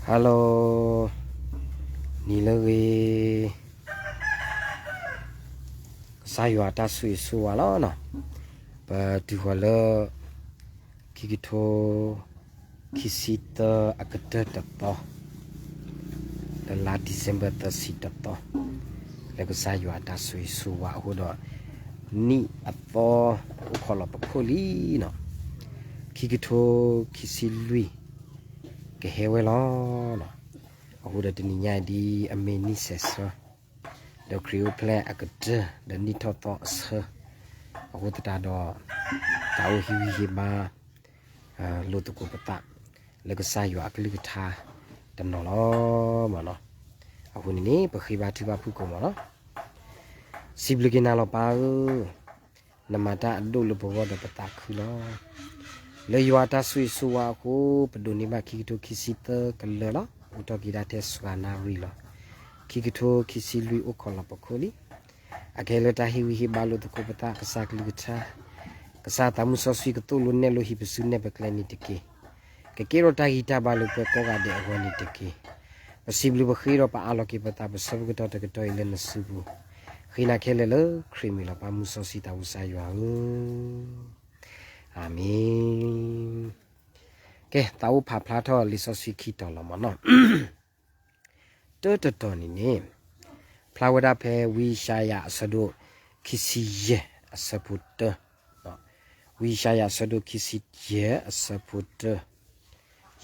Hello, နံၤလၢအဂ့ၤ, ကစၢ်ယွၤအတၢ်ဆိၣ်ဂ့ၤဆိၣ်ဝါလီၤ. ပတုၤဃီၤလၢ ခံကထိခံဆံသၢအကတၢၢ်တသီ, လၢလါ December သၢဆံတသီ, လၢကစၢ်ယွၤအတၢ်ဆိၣ်ဂ့ၤဆိၣ်ဝါအဃိဒီး နံၣ်အသီအိၣ်ခိးလီၤပခိၣ်လံနီၤ, ခံကထိခံဆံလွံၢ် ကဟဲဝဲလီၤ. အဃိဒီးတနံၤညါအံၤဒ်အမ့ၢ်နံၣ်စဲးဆၢ ဒီးခရံာ်အိၣ်ဖျဲၣ်အကတၢၢ် ဒီးနံၣ်ထီၣ်သီအဆၢ, အဃိသတးဒီး တၢ်အိၣ်ဟ့ၣ်ဂံၢ်ဟ့ၣ်ဘါ လိာ်သကိးပသး လၢကစၢ်ယွၤအကလုၢ်ကထါတနီၤလီၤမနီၤ. အဃိန့ၣ်န့ၣ် ပဃ့ဘါထုကဖၣ်ဖုၣ်ကိာ်မနီၤ. စံးဘျုးက့ၤနၤလီၤပၢ်ဧၢ, နမၤတၢ်အဒိၣ်လၢပဂီၢ်ဒီးပသးခုလီၤ. လၢယွၤအတၢ်ဆိၣ်ဂ့ၤဆိၣ်ဝါအဃိ ပဒိးန့ၢ်ဘၣ်ခံကထိခံဆံသၢကလၢာ်လီၤ. အိၣ်ထီၣ်က့ၤဒၣ်ထဲစှၤနၣ်ရံၣ်လီၤ. ခံကထိခံဆံလွံၢ်အိၣ်ခိးလီၤပခိၣ်လံ. အကဟဲလၢတၢ်ဟ့ၣ်ဂံၢ်ဟ့ၣ်ဘါလိာ်သကိးပသး ကစၢ်ကလုၢ်ကထါ, ကစၢ်သးမုၢ်စီဆှံကသိၣ်လိနဲၣ်လိဟံၣ်ပစုနဲၣ်ပကျဲန့ၣ်တက့ၢ်. ကကဲထီၣ်တၢ်ဂံၢ်တၢ်ဘါလၢပှၤကိးဂၤဒဲးအဂီၢ်န့ၣ်တက့ၢ်. ပစံးဘျုးပဃ့ဒီးပအးလီၤက့ၤပသး ပဆၢပကတီၢ်တကတီၢ်အံၤလၢနစုပူၤ, ဃ့နၤခဲလၢာ်လၢခရံာ်မံၤလီၤ ပၢ်မုၢ်စီဆှံသးဝံၣ်ကစၢ်ယွၤဧၢ, အၤမ့ၣ်. ကဲ သးအိၣ်ဖးဖျါထီၣ်လံာ်စီဆှံခံတီၤလီၤမနီၤ. တၢတတီၤန့ၣ်န့ၣ် ဖျါဝဲဒၣ်ဖဲဝံယၡါယၤအဆၢဒိၣ် ခံဆံယဲၢ်အဆၢဖိတၢ, ဝံယၡါယၤအဆၢဒိၣ်ခံဆံယဲၢ်အဆၢဖိတၢ,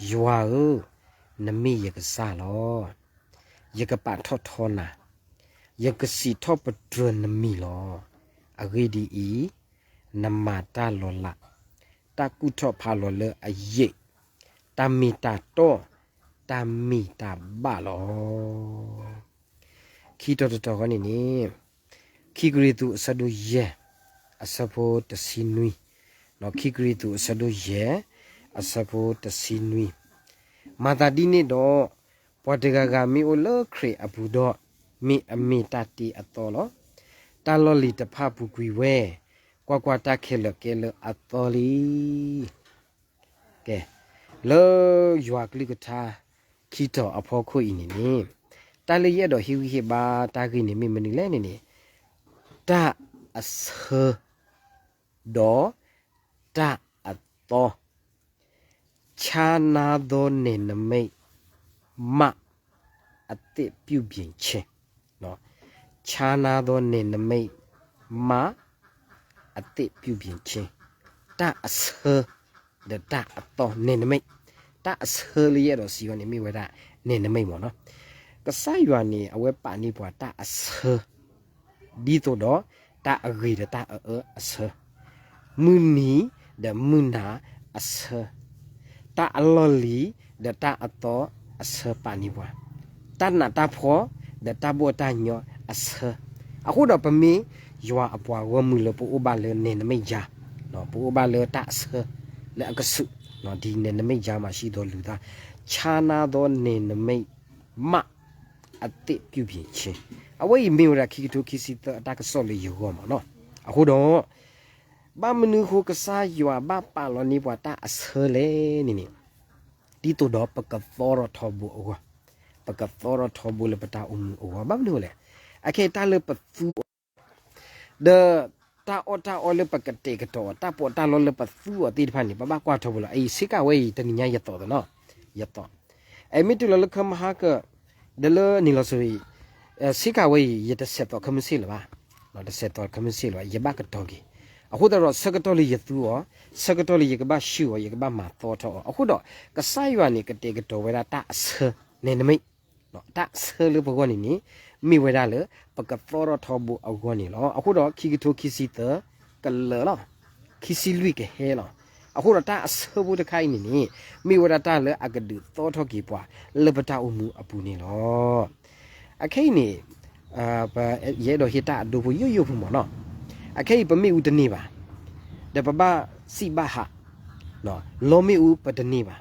ယွၤဧၢ, နမ့ၢ်ယကစၢ်လီၤ. ယကပာ်ထီၣ်ထီနၤ, ယကစံးထီၣ်ပတြၢၤနမံၤလီၤ. အဂ့ၢ်ဒ်အံၤ, နမၤတၢ်လီၤလး, တၢ်ကူၣ်ထီၣ်ဖးလီၤလၢအယံာ်, တၢ်မ့ၢ်တၢ်တီ, တၢ်မ့ၢ်တၢ်ဘၣ်လီၤ. ခံတီၤတတီၤဃီန့ၣ်န့ၣ်, ခံကရံၣ်သူးအဆၢဒိၣ်ယဲၢ် အဆၢဖိတဆံနွံ, ခံကရံၣ်သူးအဆၢဒိၣ်ယဲၢ် အဆၢဖိတဆံနွံ, မၤသးဒ်န့ၣ်ဒီး, ပှၤတဂၤဂၤမ့ၢ်အိၣ်လၢခရံာ်အပူၤဒီး, မ့ၢ်အမ့ၢ်တၢ်တ့အသီလီၤ. တၢ်လီၢ်လံၤတဖၣ်ပူၤကွံာ်ဝဲ, ကွၢ်ကွၢ်, တၢ်ခဲလၢာ်ကဲလၢအသီလံ. ကဲ, လၢယွၤကလုၢ်ကထါ ခံတီၤအဖီခိၣ်အံၤန့ၣ်န့ၣ်, တၢ်လၢယအဲၣ်ဒိးဟ့ၣ်ဂံၢ်ဟ့ၣ်ဘါတၢ်ဂ့ၢ်န့ၣ်မ့ၢ်မနုၤလဲၣ်န့ၣ်န့ၣ်, တၢ်အဆၢ ဒီးတၢ်အသီ, ခြားနားသောနယ်နိမိတ်မှ အသစ်ပြုပြင်ခြင်း, ခြားနားသောနယ်နိမိတ်မှ အသစ်ပြုပြင်ခြင်း, တၢ်အဆၢ ဒီးတၢ်အသီ နယ်နိမိတ်, တၢ်အဆၢလၢယအဲၣ်ဒိးစံးဝဲန့ၣ် မ့ၢ်ဝဲဒၣ် နယ်နိမိတ် မ့ၢ်နီၤ. ကစၢ်ယွၤန့ၣ် အဝဲပာ်န့ၢ်ပှၤတၢ်အဆၢ ဒ်သိးဒီးတၢ်အဂ့ၤဒီးတၢ်အအၢအဆၢ, မုၢ်နံၤဒီးမုၢ်နၤအဆၢ, တၢ်အလီၢ်လံၤဒီးတၢ်အသီအဆၢပာ်န့ၢ်ပှၤ, တၢ်နးတၢ်ဖှီၣ်ဒီးတၢ်ဘီၣ်တၢ်ညီအဆၢ, အဃိဒီးပမ့ၢ်ယွၤအပှၤဂီၢ်မုၢ်လၢပအိၣ်ဘၣ်လၢ နယ်နိမိတ်ကြား, ပအိၣ်ဘၣ်လၢတၢ်အဆၢလၢအကဆူး, ဒ် နယ်နိမိတ်ကြားမှာရှိသောလူသား, ခြားနားသောနယ်နိမိတ်မှ အသစ်ပြုပြင်ခြင်း, အဝဲအံၤမ့ၢ်ဝဲဒၣ်ခံကထိခံဆံသၢအတၢ်ကစီၣ်လၢယဂီၢ်မ့ၢ်နီၤ. အဃိဒီး ဘၣ်မနုၤအဃိကစၢ်ယွၤဘၣ်ပာ်လီၤန့ၢ်ပှၤတၢ်အဆၢလဲၣ်န့ၣ်န့ၣ်, ဒ်သိးဒီးပကသီထီၣ်ထီဘိအဂီၢ်, ပကသီထီၣ်ထီဘိလၢပတၢ်အိၣ်မူအဂီၢ်, ဘၣ်မနုၤလဲၣ်, အခဲအံၤတၢ်လၢပသူအီၤ ဒီးတၢ်အီၣ်တၢ်အီလၢပကတဲာ်ကတီၤအီၤ, တၢ်ပီးတၢ်လီလၢပသူအီၤသ့ၣ်တဖၣ်န့ၣ် ပဘၣ်ကွၢ်ထီဘိလီၤ. အံၤဆ့ကၤဝဲအံၤ တနံၤညါယသီၣ်သနီၤ, ယသီၣ်, အမ့ၢ်တုၤလီၤလၢခၢမဟါကၢၣ်, ဒီးလၢနံၤလီၤစံး, ဆ့ကၤဝဲအံၤ ယတဆဲးသီၣ်ခၢမုၢ်ဆ့ၣ်လၢၤဘၣ်, တဆဲးသီၣ်ခၢမုၢ်ဆ့ၣ်လၢၤဘၣ်, ယဘၣ်ကတီၤက့ၤ, အဃိသတးဒီးဆၢကတီၢ်လၢယသူအီၤ, ဆၢကတီၢ်လၢယကဘၣ်ဆှုၣ်အီၤ, ယကဘၣ်မၤသီထီၣ်အီၤ, အဃိဒီး ကစၢ်ယွၤန့ၣ် ကတဲာ်ကတီၤဝဲဒၣ်တၢ်အဆၢ, နယ်နိမိတ် တၢ်အဆၢလၢပဂီၢ်န့ၣ်န့ၣ်, မ့ၢ်ဝဲဒၣ်လၢ ပကသီထီၣ်ထီဘိအဂီၢ်န့ၣ်လီၤ. အဃိဒီးခံကထိခံဆံသၢကလၢာ်လီၤ, ခံဆံလွံၢ်ကဟဲလီၤ. အဃိဒီးတၢ်အဆၢဖိတခါအံၤန့ၣ်န့ၣ်, မ့ၢ်ဝဲဒၣ်တၢ်လၢအကဒုးသီထီၣ်က့ၤပှၤ လၢပတၢ်အိၣ်မူအပူၤန့ၣ်လီၤ. အခဲအံၤန့ၣ်, ယအဲၣ်ဒိးဟ့ၣ်တၢ်အဒိဖိယိယိဖိမ့ၢ်နီၤ, အခဲအံၤပမ့ၣ်အူတန့ၢ်ဘၣ်, ဒီးပဘၣ်စံးဘၣ်ဟး, လီမ့ၣ်အူပတန့ၢ်ဘၣ်.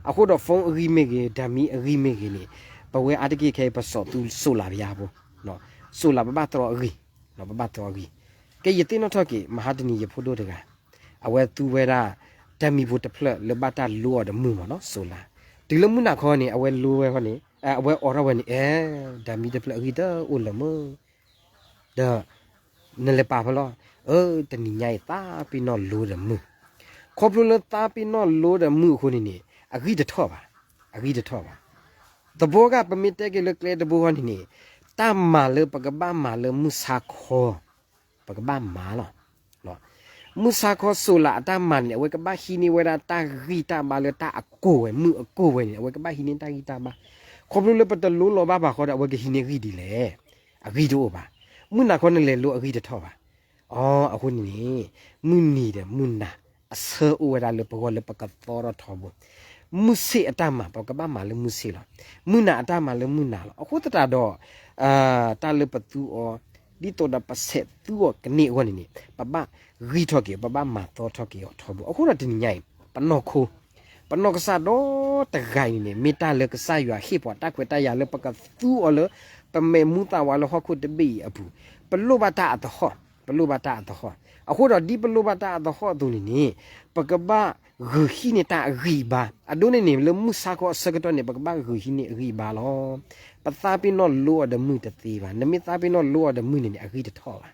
အဃိဒီး phone အဂံၢ်မ့ၢ်ဂ့ၤ, ဓာတ်မီး အဂံၢ်မ့ၢ်ဂ့ၤန့ၣ်, ပဝဲအါတက့ၢ်ခဲအံၤ ပစိာ်သူ solar ပယါဖိ, solar ပဘၣ်တြီအဂံၢ်, ပဘၣ်တြီအဂံၢ်. ကဲယသ့ၣ်နီၣ်ထီၣ်က့ၤ မဟါတနံၤယဖိဒိၣ်တဂၤ, အဝဲသူဝဲဒၣ် ဓာတ်မီးဖိတဖျၢၣ်လၢဘၣ်တၢ်လိအီၤဒီးမုၢ်မ့ၢ်နီၤ solar. တုၤလၢမုၢ်နၤခီန့ၣ် အဝဲလိဝဲဃီန့ၣ် အဝဲအိးထီၣ်ဝဲန့ၣ် အဲ ဓာတ်မီးတဖျၢၣ်အဂံၢ်တအိၣ်လၢၤမုၢ် ဒီး နလဲၤပာ်ဖဲလီၤ, အၢ တနံၤညါအံၤ သးပ့ၤနီၣ်လိဒီးမုၢ်, ခီဖျိလၢသးပ့ၤနီၣ်လိဒီးမုၢ်အဃိန့ၣ်န့ၣ် အဂံၢ်တထီၣ်ဘၣ်, အဂံၢ်တထီၣ်ဘၣ်. သဘီဂၤ ပမ့ၢ်တဲက့ၤလၢကျဲတဘိဃီန့ၣ်န့ၣ် တၢ်မၤလၢပကဘၣ်မၤလၢမုၢ်ဆါခီ ပကဘၣ်မၤလီၤ. မုၢ်ဆါခီ solar အတၢ်မၤန့ၣ် အဝဲကဘၣ်ဟံးန့ၢ်ဝဲဒၣ်တၢ်ဂံၢ်တၢ်ဘါလၢတၢ်အကိၢ်ဝဲ မုၢ်အကိၢ်ဝဲန့ၣ် အဝဲကဘၣ်ဟံးန့ၢ်တၢ်ဂံၢ်တၢ်ဘါ. ခီဖျိလၢပတလိလီၤဘၣ်ဘၣ်ဃီဒီး အဝဲကဟံးန့ၢ်ဂံၢ်ဒ်လဲၣ်. အဂံၢ်တအိၣ်ဘၣ်. မုၢ်နၤခီနလဲၤလိအဂံၢ်တထီၣ်ဘၣ်. အီ အဃိန့ၣ်န့ၣ် မုၢ်နံၤဒီးမုၢ်နၤ အဆၢအိၣ်ဝဲဒၣ်လၢပဂီၢ်လၢပကသီထီၣ်ထီဘိ. မုၢ်ဆ့ၣ်အတၢ်မၤ ပကဘၣ်မၤလၢမုၢ်ဆ့ၣ်လီၤ. မုၢ်နၤအတၢ်မၤလၢမုၢ်နၤလီၤ. အဃိသတးဒီး တၢ်လၢပသူအီၤ ဒ်သိးဒီးပဆဲးသူအီၤကန့ၢ်အဂီၢ်န့ၣ်န့ၣ် ပဘၣ်ဂံၢ်ထီၣ်က့ၤ ပဘၣ်မၤသီထီၣ်က့ၤအီၤထီဘိ. အဃိဒီးတနံၤညါအံၤ ပနီၢ်ခိ ပနီၢ်ကစၢ်ဒီတဂၤအံၤန့ၣ် မ့ၢ်တၢ်လၢကစၢ်ယွၤဟ့ၣ်ပှၤတၢ်ခွဲးတၢ်ယာ်လၢပကသူအီၤလၢ ပမဲာ်မူသးဝးလၢဟီၣ်ခိၣ်တဘ့ၣ်အံၤအပူၤ, ပလိၣ်ဘၣ်တၢ်အသဟီၣ်, ပလိၣ်ဘၣ်တၢ်အသဟီၣ်. အဃိဒီးဒ်ပလိၣ်ဘၣ်တၢ်အသဟီၣ်အသိးန့ၣ်န့ၣ် ပကဘၣ်ဂုာ်ဟံးန့ၢ်တၢ်အဂံၢ်အဘါ. အဒိန့ၣ်န့ၣ် လၢမုၢ်ဆါခီအဆၢကတီၢ်န့ၣ် ပကဘၣ်ဂုာ်ဟံးန့ၢ်အဂံၢ်အဘါလီၤ. ပသးပ့ၤနီၣ်လိအီၤဒီးမုၢ်တသ့ဘၣ်. နမ့ၢ်သးပ့ၤနီၣ်လိအီၤဒီးမုၢ်န့ၣ်န့ၣ် အဂံၢ်တထီၣ်ဘၣ်.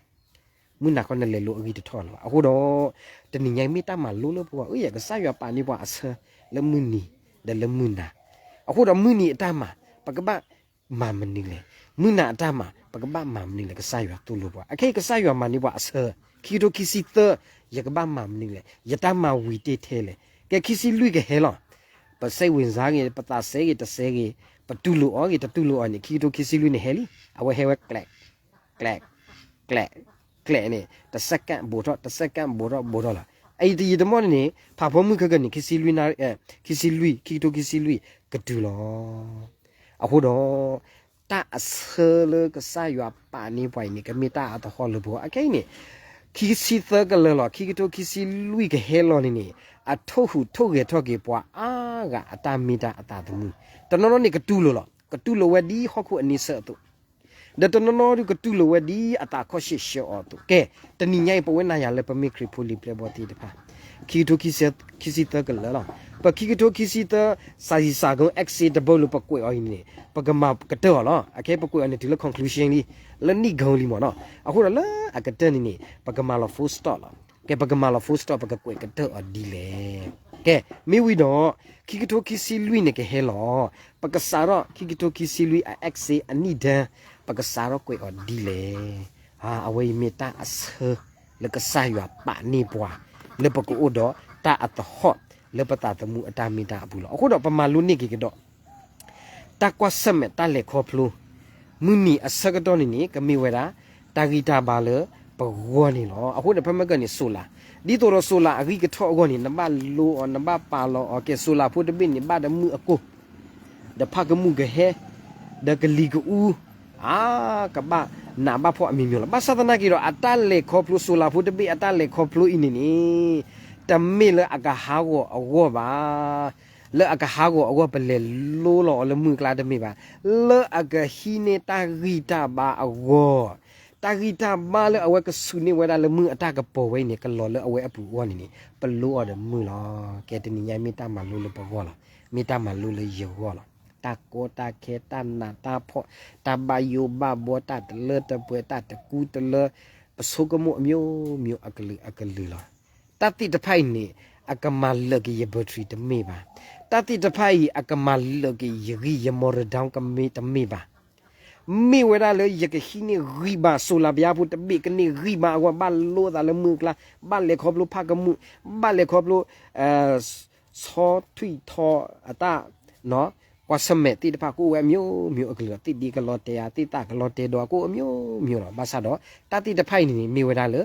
မုၢ်နၤခီနလဲၤလိအဂံၢ်တထီၣ်လၢၤဘၣ်. အဃိဒီး တနံၤညါအံၤမ့ၢ်တၢ်မၤလိလၢပဂီၢ် အၢ ယကစၢ်ယွၤပာ်န့ၢ်ပှၤအဆၢလၢမုၢ်နံၤ ဒီးလၢမုၢ်နၤ. အဃိဒီးမုၢ်နံၤအတၢ်မၤ ပကဘၣ်မၤမနုၤလဲၣ်. မုၢ်နၤအတၢ်မၤ ပကဘၣ်မၤမနုၤလဲၣ် ကစၢ်ယွၤသိၣ်လိပှၤ. အခဲအံၤကစၢ်ယွၤမၤန့ၢ်ပှၤအဆၢ ခံကထိခံဆံသၢ ယကဘၣ်မၤမနုၤလဲၣ်. ယတၢ်မၤဝံၤတ့ၢ်ထဲလဲၣ်. ကဲခံဆံလွံၢ်ကဟဲလီၤ. ပစိတ်ဝင်စားဂ့ၤ ပသးစဲဂ့ၤ တစဲဂ့ၤ ပတူၢ်လိာ်အီၤဂ့ၤ တတူၢ်လိာ်အီၤန့ၣ် ခံကထိခံဆံလွံၢ်န့ၣ်ဟဲလံ. အဝဲဟဲဝဲကျဲး ကျဲး ကျဲး ကျဲးန့ၣ် တစက္ကန့် ဘူးထီၣ် တစက္ကန့် ဘူးထီၣ် ဘူးထီၣ်လီၤ. အအံၤတယံာ်တမီၢ်န့ၣ်န့ၣ် ဖးဖီမုၢ်ခဲကနံၣ် ခံဆံလွံၢ် ခံဆံလွံၢ် ခံကထိခံဆံလွံၢ် ကတုၤလီၤ. အဃိဒီး တၢ်အဆၢလၢကစၢ်ယွၤပာ်န့ၢ်ပှၤအံၤန့ၣ် ကမ့ၢ်တၢ်အသဟီၣ်လၢပဂီၢ်. အခဲအံၤန့ၣ် ခံဆံသၢကလၢာ်လီၤ ခံကထိခံဆံလွံၢ်ကဟဲလီၤန့ၣ်န့ၣ် အထိၣ်ဟူးထိၣ်ဂဲၤထီၣ်က့ၤပှၤအါဂၤအတၢ်မ့ၢ်တၢ်အသးသမူ. တနီၤနီၤန့ၣ် ကတူၢ်လိာ်လီၤ. ကတူၢ်လိာ်ဝဲဒ်ဟီၣ်ခိၣ်အန့ဆၢၣ်အသိး ဒီးတနီၤနီၤဒုးကတူၢ်လိာ်ဝဲဒ်အသးခီၣ်ဆံၣ်ဆၢအီၤအသိး. ကဲ တနံၤညါအံၤ ပဝဲနၤယၤလၢပမ့ၢ်ခရံာ်ဖိလံၤပျဲၢ်ဘီၣ်သ့ၣ်တဖၣ် ခံကထိ ခံဆံသၢကလၢာ်လီၤ. ပခံကထိခံဆံသၢ စၢ်ယံၣ်စၢ်ကိ essay တဘီလၢပကွဲးအီၤအံၤန့ၣ် ပကမၤကတၢၢ်အီၤလီၤ. အခဲအံၤပကွဲးအီၤန့ၣ်တုၤလၢ conclusion လံ လၢနံၣ်ကိလံမ့ၢ်နီၤ. အဃိဒီးလၢအကတၢၢ်န့ၣ်န့ၣ် ပကမၤလီၤ full stop လီၤ. ကဲ ပကမၤလီၤ full stop ပကကွဲးကတၢၢ်အီၤဒ်လဲၣ်. ကဲ မ့ၢ်ဝံၤဒီး ခံကထိခံဆံလွံၢ်န့ၣ်ကဟဲလီၤ. ပကစးထီၣ် ခံကထိခံဆံလွံၢ်အ essay အနံၣ်ဒၢ ပကစးထီၣ်ကွဲးအီၤဒ်လဲၣ်. အဝဲအံၤမ့ၢ်တၢ်အဆၢလၢကစၢ်ယွၤပာ်န့ၢ်ပှၤ လၢပကအိၣ်ဒီးတၢ်အသဟီၣ်လၢပသးသမူအတၢ်မ့ၢ်တၢ်အပူၤလီၤ. အဃိဒီးပမၤလိန့ၢ်က့ၤကဒီး တၢ်ကွၢ်ဆၢၣ်မဲာ်တၢ်လဲၤခီဖျိ မုၢ်နံၤအဆၢကတီၢ်န့ၣ်န့ၣ် ကမ့ၢ်ဝဲဒၣ် တၢ်ဂံၢ်တၢ်ဘါလၢပဂီၢ်န့ၣ်လီၤ. အဃိန့ၣ် ဖဲမ့ၢ်ကန့ၣ် solar ဒ်သိးဒီး solar အဂံၢ်ကထီၣ်အဂီၢ်န့ၣ် နဘၣ်လိအီၤ နဘၣ်ပာ်လီၤအီၤ ကဲ solar ဖိတဘ့ၣ်န့ၣ် ဘၣ်ဒီးမုၢ်အကိၢ် ဒီးဖးကမူၣ်ကဟဲ ဒီးကလံၤကအူ အါ ကဘၣ်နးဘၣ်ဖှီၣ်အမံၤမံၤလီၤ. ဘၣ်ဆၣ်သနာ်က့ဒီး အတၢ်လဲၤခီဖျိ solar ဖိတဘ့ၣ် အတၢ်လဲၤခီဖျိအံၤန့ၣ်န့ၣ် တမ့ၢ်လၢအကဟးဂီၤအဂီၢ်ဘၣ်. လၢအကဟးဂီၤအဂီၢ် ပလဲၤလိလီၤအီၤလၢမုၢ်အကျါတမ့ၢ်ဘၣ်. လၢအကဟံးန့ၢ်တၢ်ဂံၢ်တၢ်ဘါအဂီၢ် တၢ်ဂံၢ်တၢ်ဘါလၢအဝဲကဆူးန့ၢ်ဝဲဒၣ်လၢမုၢ်အတၢ်ကပီၤဝဲအံၤန့ၣ် ကလီၤလၢအဝဲအပူၤအဂီၢ်န့ၣ်န့ၣ် ပလိအီၤဒီးမုၢ်လီၤ. ကဲတနံၤညါမ့ၢ်တၢ်မၤလိလၢပဂီၢ်လီၤ. မ့ၢ်တၢ်မၤလိလၢယဂီၢ်လီၤ. တၢ်ကီတၢ်ခဲ တၢ်နးတၢ်ဖှီၣ် တၢ်ဘၣ်ယိၣ်ဘၣ်ဘှီ တၢ်တလၢတပှဲၤ တၢ်တကူတလၢ ပဆိကမိၣ်အမျိုးမျိုး အကလုာ်ကလုာ်လီၤ. တၢ်သ့ၣ်တဖၣ်အံၤန့ၣ် အကမၤလၢာ်က့ၤယ battery တမ့ၢ်ဘၣ်. တၢ်သ့ၣ်တဖၣ်အံၤ အကမၤလၢာ်က့ၤယဂံၢ်ယ motor down ကမ့ၢ်တမ့ၢ်ဘၣ်. မ့ၢ်ဝဲဒၣ်လၢယကဟံးန့ၢ်ဂံၢ်ဘါ solar ဘုရားဖူးတဘ့ၣ်ကန့ၢ်ဂံၢ်ဘါအဂီၢ် ဘၣ်လိသးလၢမုၢ်အကျါ ဘၣ်လဲၤခီဖျိဖးကမူၣ် ဘၣ်လဲၤခီဖျိ ဆီထွံၣ်ထီအတၢ် ကွၢ်ဆၢၣ်မဲာ်သ့ၣ်တဖၣ် ကအိၣ်ဝဲအမျိုးမျိုးအကလုာ်လီၤ. သ့ၣ်ဒ့ကလီၤတဲာ်ဧါ သ့ၣ်သၣ်ကလီၤတဲာ်ဒီး ကအိၣ်အမျိုးမျိုးလီၤ. ဘၣ်ဆၣ်ဒီး တၢ်သ့ၣ်တဖၣ်အံၤန့ၣ်န့ၣ် မ့ၢ်ဝဲဒၣ်လၢ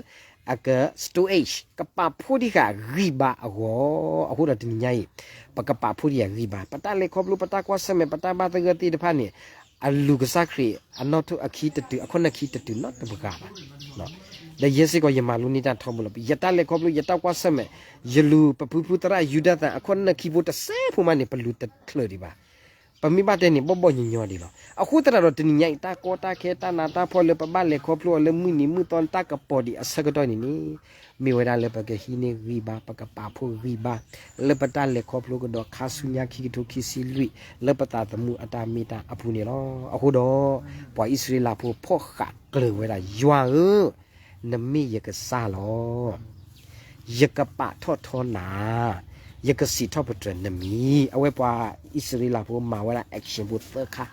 အက storage ကပာ်ဖှိၣ်ဒံးဃာ်ဂံၢ်ဘါအဂီၢ်. အဃိဒီးတနံၤညါအံၤ ပကပာ်ဖှိၣ်ဒံးဃာ်ဂံၢ်ဘါ ပတၢ်လဲၤခီဖျိ ပတၢ်ကွၢ်ဆၢၣ်မဲာ် ပတၢ်ဘၣ်သဂၢၢ်သ့ၣ်တဖၣ်န့ၣ် အလူၤကစၢ်ခရံာ် အနီၣ်ထိၣ်အခံတတုၤ အခိၣ်နၢ်ခံတတုၤနီတပှၤဘၣ်. ဒီးယဲစ့ၢ်ကီး ယမၤလိန့ၢ်တၢ်ထီဘိလီၤ. ယတၢ်လဲၤခီဖျိ ယတၢ်ကွၢ်ဆၢၣ်မဲာ် ယလူၤပဖုဖုသရၣ်ယူဒၤသၣ် အခိၣ်နၢ်ခံဖိတစဲးဖိမးန့ၣ် ပလူၤတချၢးဒံးဘၣ်. ပမ့ၢ်ဘၣ်တဲန့ၣ် ဘီၣ်ဘီၣ်ညီညီဒံးလီၤ. အဃိသတးဒီးတနံၤညါအံၤ တၢ်ကီတၢ်ခဲတၢ်နးတၢ်ဖှီၣ်လၢပဘၣ်လဲၤခီဖျိအီၤလၢမုၢ်နံၤမုၢ်သီန့ၣ် တၢ်ကပီၤဒံးအဆၢကတီၢ်န့ၣ်န့ၣ် မ့ၢ်ဝဲဒၣ်လၢပကဟံးန့ၢ်ဂံၢ်ဘါ ပကပာ်ဖှိၣ်ဂံၢ်ဘါ လၢပတၢ်လဲၤခီဖျိကဒီးခါဆူညါခံကထိခံဆံလွံၢ် လၢပသးသမူအတၢ်မ့ၢ်တၢ်အပူၤန့ၣ်လီၤ. အဃိဒီး ပှၤအံၣ်စရ့လးဖိဖီၣ်ဃာ်ကျၢၤဝဲဒၣ် ယွၤဧၢ နမ့ၢ်ယကစၢ်လီၤ. ယကပာ်ထီၣ်ထီနၤ, ယကစံးထီၣ်ပတြၢၤနမံၤ. အဝဲပှၤအံၣ်စရ့လးဖိမၤဝဲဒၣ် action ဖိသၢခါ,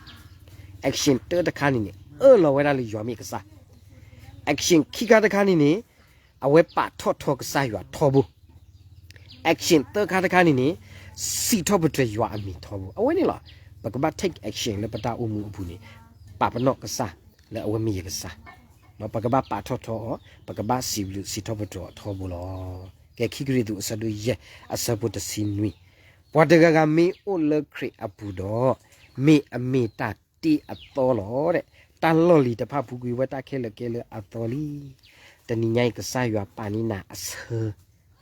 action တၢတခါန့ၣ်န့ၣ် အၢၣ်လီၤဝဲဒၣ်လၢယွၤမ့ၢ်ကစၢ်, action ခံခါတခါန့ၣ်န့ၣ် အဝဲပာ်ထီၣ်ထီကစၢ်ယွၤထီဘိ action သၢခါတခါန့ၣ်န့ၣ် စံးထီၣ်ပတြၢၤယွၤအမံၤထီဘိ အဝဲန့ၣ်လီၤ. ပကဘၣ် take action လၢပတၢ်အိၣ်မူအပူၤန့ၣ် ပာ်ပနီၣ်ကစၢ်လၢအဝဲမ့ၢ်ယကစၢ်, ပကဘၣ်ပာ်ထီၣ်ထီအီၤ, ပကဘၣ်စံးဘျုးစံးထီၣ်ပတြၢၤအီၤထီဘိလီၤ. ကဲ ခံကရံၣ်သူး အဆၢဒိၣ်ယဲၢ် အဆၢဖိတဆံနွံ, ပှၤတဂၤဂၤမ့ၢ်အိၣ်လၢခရံာ်အပူၤဒီး မ့ၢ်အမ့ၢ်တၢ်တ့အသီလီၤ. တၢ်လီၢ်လံၤတဖၣ်ပူၤကွံာ်ဝဲ တၢ်ခဲလၢာ်ကဲလၢအသီလံ. တနံၤညါအံၤ ကစၢ်ယွၤပာ်န့ၢ်နၤအဆၢ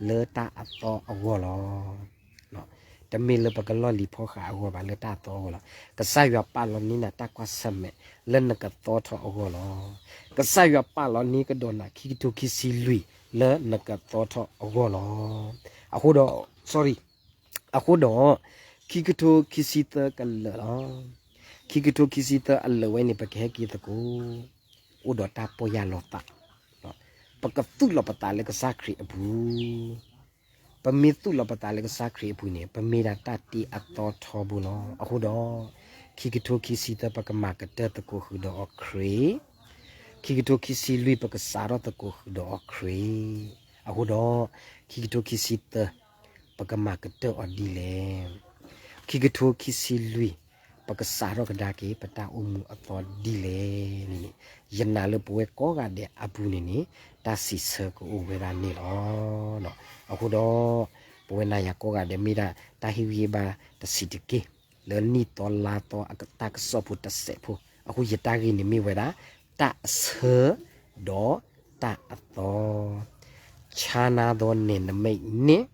လၢတၢ်အသီအဂီၢ်လီၤ. တမ့ၢ်လၢပကလီၢ်လံၤဖီဃာ်အဂီၢ်ဘၣ် လၢတၢ်အသီအဂီၢ်လီၤ. ကစၢ်ယွၤပာ်လီၤန့ၢ်နၤတၢ်ကွၢ်ဆၢၣ်မဲာ် လၢနကသီထီၣ်အဂီၢ်လီၤ. ကစၢ်ယွၤပာ်လီၤန့ၢ်ကဒီးနၤ ခံကထိခံဆံလွံၢ် လၢနကသီထီၣ်အဂီၢ်လီၤ. အဃိဒီး sorry အဃိဒီး ခံကထိခံဆံသၢကလၢာ်လီၤ. ခံကထိခံဆံသၢအလၢာ်ဝဲန့ၣ် ပကဟဲက့ၤသကိး အိၣ်ဒီးတၢ်ပီၢ်ယၢ်လီၤသး, ပကသူၣ်လီၤပသးလၢကစၢ်ခရံာ်အပူၤ, ပမ့ၢ်သူၣ်လီၤပသးလၢကစၢ်ခရံာ်အပူၤန့ၣ် ပမ့ၢ်ဒၣ်တၢ်တ့အသီထီဘိလီၤ. အဃိဒီး ခံကထိခံဆံသၢ ပကမၤကတၢၢ်သကိးဃုာ်ဒီးအီၤခရံာ်, ခံကထိခံဆံလွံၢ် ပကစးထီၣ်သကိးဃုာ်ဒီးအီၤခရံာ်, အဃိဒီး ခံကထိခံဆံသၢ ပကမၤကတၢၢ်အီၤဒ်လဲၣ်. ခံကထိခံဆံလွံၢ် ပကစးထီၣ်ကဒါက့ၤ ပတၢ်အိၣ်မူအသီဒ်လဲၣ်န့ၣ်န့ၣ် ယနာ်လၢပဝဲကိးဂၤဒဲးအပူၤန့ၣ်န့ၣ် တၢ်စံးဆၢကအိၣ်ဝဲဒၣ်န့ၣ်လီၤ. အဃိဒီး ပဝဲနၤယၤကိးဂၤဒဲး မ့ၢ်ဒၣ်တၢ်ဟ့ၣ်ဂံၢ်ဟ့ၣ်ဘါတဆံးတက့ၢ် လၢနံၣ်သီလါသီအတၢ်ကစီၣ်ဖိတစဲးဖိ, အဃိယတၢ်ဂ့ၢ်န့ၣ်မ့ၢ်ဝဲဒၣ် တၢ်အဆၢ ဒီးတၢ်အသီ, ခြားနားသောနယ်နိမိတ်နှင့်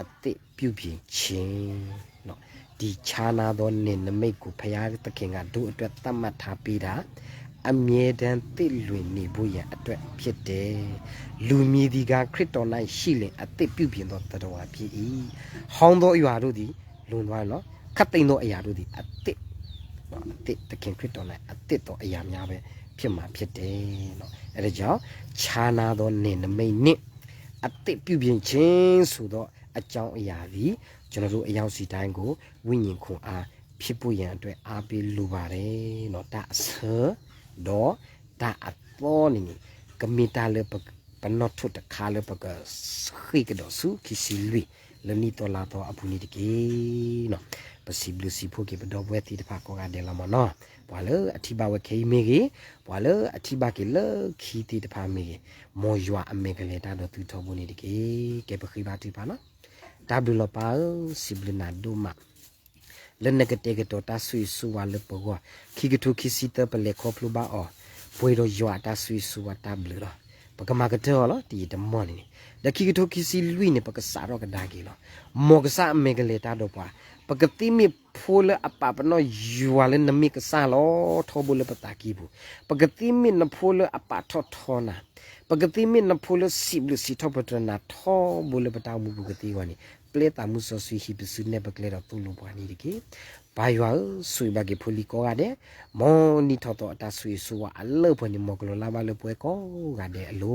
အသစ်ပြုပြင်ခြင်း, ဒီခြားနားသောနယ်နိမိတ်ကို ဘုရားသခင်က တို့အတွက်သတ်မှတ်ထားပေးတာ အမြဲတမ်းသစ်လွင်နေဖို့ရန်အတွက်ဖြစ်တယ်။ လူမည်သည်ကား ခရစ်တော်၌ရှိလျှင် အသစ်ပြုပြင်သောသတ္တဝါဖြစ်၏။ ဟောင်းသောအရာတို့သည် လွန်သွားလီၤ, ခပ်သိမ်းသောအရာတို့သည် အသစ် အသစ် သခင်ခရစ်တော်၌အသစ်သောအရာများပဲ ဖြစ်မှာဖြစ်တယ်. အဲဒါကြောင့် ခြားနားသောနယ်နိမိတ်နှင့် အသစ်ပြုပြင်ခြင်းဆိုသောအကြောင်းအရာသည် ကျွန်တော်တို့အယောင်စီတိုင်းကို ဝိညာဉ်ခွန်အား ဖြစ်ဖို့ရန်အတွက် အားပေးလိုပါတယ်နော်. တၢ်အဆၢ ဒီးတၢ်အသီန့ၣ်န့ၣ် ကမ့ၢ်တၢ်လၢပ ပနီၣ်ထိၣ်တခါလၢပက ဃ့ၢ်ကဒီးဆူခံဆံလွံၢ် လၢနံၣ်သီလါသီအပူၤန့ၣ်တက့ၢ်. ပစံးဘျုးစံးဖှိၣ်က့ၤပဒီပုၢ်ဝဲၢ်သ့ၣ်တဖၣ်ကိးဂၤဒဲးလီၤမ့ၢ်နီၤ. ပှၤလၢအထံၣ်ဘၣ်ဝဲခဲအံၤမ့ၢ်ဂ့ၤ, ပှၤလၢအထံၣ်ဘၣ်က့ၤလၢခံသ့ၣ်တဖၣ်မ့ၢ်ဂ့ၤ, မ်ယွၤအမဲာ်ကလဲၤတၢ်ဒီးသုထီဘိန့ၣ်တက့ၢ်. ကဲပဃ့ဘါထုကဖၣ်နီၤ. တၢ်ဘျုးလီၤပၢ်ဧၢ, စံးဘျုးနၤဒိၣ်မး လၢနကတဲာ်ကတီၤတၢ်ဆိၣ်ဂ့ၤဆိၣ်ဝါလၢပဂီၢ်, ခံကထိခံဆံသၢပလဲၤခီဖျိဘၣ်အီၤ, ပှဲၤဒီးယွၤအတၢ်ဆိၣ်ဂ့ၤဆိၣ်ဝါတၢ်ဘျုးလီၤ. ပကမၤကတၢၢ်အီၤလီၤ တယံာ်တမီၢ်န့ၣ်န့ၣ်, ဒီးခံကထိခံဆံလွံၢ်န့ၣ် ပကစးထီၣ်ကဒါက့ၤလီၤ. မ်ကစၢ်အမဲာ်ကလဲၤတၢ်ဒီးပှၤ, ပကသ့မ့ၢ်ဖိလၢအပာ်ပနီၣ်ယွၤလၢနမ့ၢ်ကစၢ်လီၤ ထီဘိလၢပသးကံၢ်ပူၤ, ပကသ့မ့ၢ်နဖိလၢအပာ်ထီၣ်ထီနၤ, ပကသ့မ့ၢ်နဖိလၢစံးဘျုးစံးထီၣ်ပတြၢၤနၤထီဘိလၢပတၢ်အိၣ်မူပူၤကသ့အဂီၢ်န့ၣ်, ပျဲသးမုၢ်စီဆှံဟံးပစုနဲၣ်ပကျဲဒီးသိၣ်လိပှၤန့ၣ်တက့ၢ်. ပၢ်ယွၤဧၢ, ဆိၣ်ဂ့ၤဘၣ်က့ၤဖိလံၤကိးဂၤဒဲး, မ်နံၣ်ထီၣ်သီအတၢ်ဆိၣ်ဂ့ၤဆိၣ်ဝါအလၢပှဲၤန့ၣ် မ်ကလီၤလၢ်ဘၣ်လၢပဝဲကိးဂၤဒဲးအလိ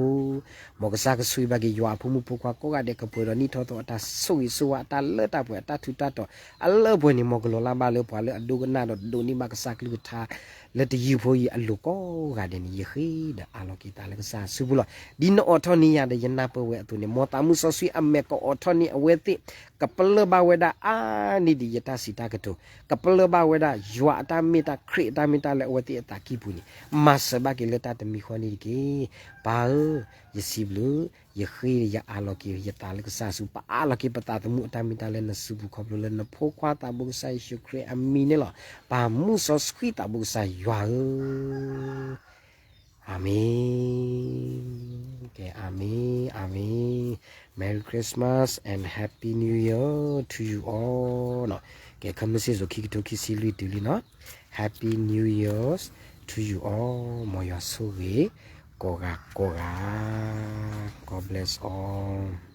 ၤ, မ်ကစၢ်ကဆိၣ်ဂ့ၤဘၣ်က့ၤယွၤအဖိမုၣ်ဖိခွါကိးဂၤဒဲး ကပှဲၤဒီးနံၣ်ထီၣ်သီအတၢ်ဆိၣ်ဂ့ၤဆိၣ်ဝါအတၢ်လၢတၢ်ပှဲၤအတၢ်ထူးတၢ်တီၤအလၢပှဲၤန့ၣ် မ်ကလီၤလၢ်ဘၣ်လၢပှၤလၢအဒိကနၣ်ဒီးဒိးန့ၢ်ဘၣ်ကစၢ်ကလုၢ်ကထါ လၢတယုၢ်ဖိအံၤအလိၤကိးဂၤဒဲးန့ၣ် ယဃ့ဒီးအးလီၤက့ၤသးလၢကစၢ်အစုပူၤလီၤ. ဒ်နအိးထီၣ်န့ၢ်ယၤဒီးယနၢ်ပၢၢ်ဝဲအသိးန့ၣ် မ်သးမုၢ်စီဆှံအမဲာ်ကအိးထီၣ်န့ၢ်အဝဲသ့ၣ်, ကပလၢၢ်ဘၣ်ဝဲဒၣ်အါန့ၢ်ဒံးယတၢ်စံးတၢ်ကတိၤ, ကပလၢၢ်ဘၣ်ဝဲဒၣ်ယွၤအတၢ်မ့ၢ်တၢ်ခရံာ်အတၢ်မ့ၢ်တၢ်လၢအဝဲသ့ၣ်အသးကံၢ်ပူၤန့ၣ်, မၤစၢၤဘၣ်က့ၤလၢတၢ်တမံၤဃီန့ၣ်တက့ၢ်. ပၢ်ဧၢ, ယစံးဘျုး, ယဃ့ယအးလီၤက့ၤယသးလၢကစၢ်အစု, ပအးလီၤက့ၤပသးသမူအတၢ်မ့ၢ်တၢ်လၢနစုပူၤခီဖျိလၢနဖိခွါသးဘိကစၢ်ယ့ၣ်ၡူးခရံာ်အမံၤန့ၣ်လီၤ. ပၢ်မုၢ်စီဆှံသးဘိကစၢ်ယွၤဧၢ အၤမ့ၣ်. ကဲ, အၤမ့ၣ်, အၤမ့ၣ်. Merry Christmas and Happy New Year to you all နီၤ. ကဲ ခဲမုၢ်ဆ့ၣ်စိၤ ခံကထိခံဆံလွံၢ်တုၤလံနီၤ. Happy New Year's to you all. မ်ယွၤဆိၣ်ဂ့ၤ ကိးဂၤကိးဂၤ. God bless all.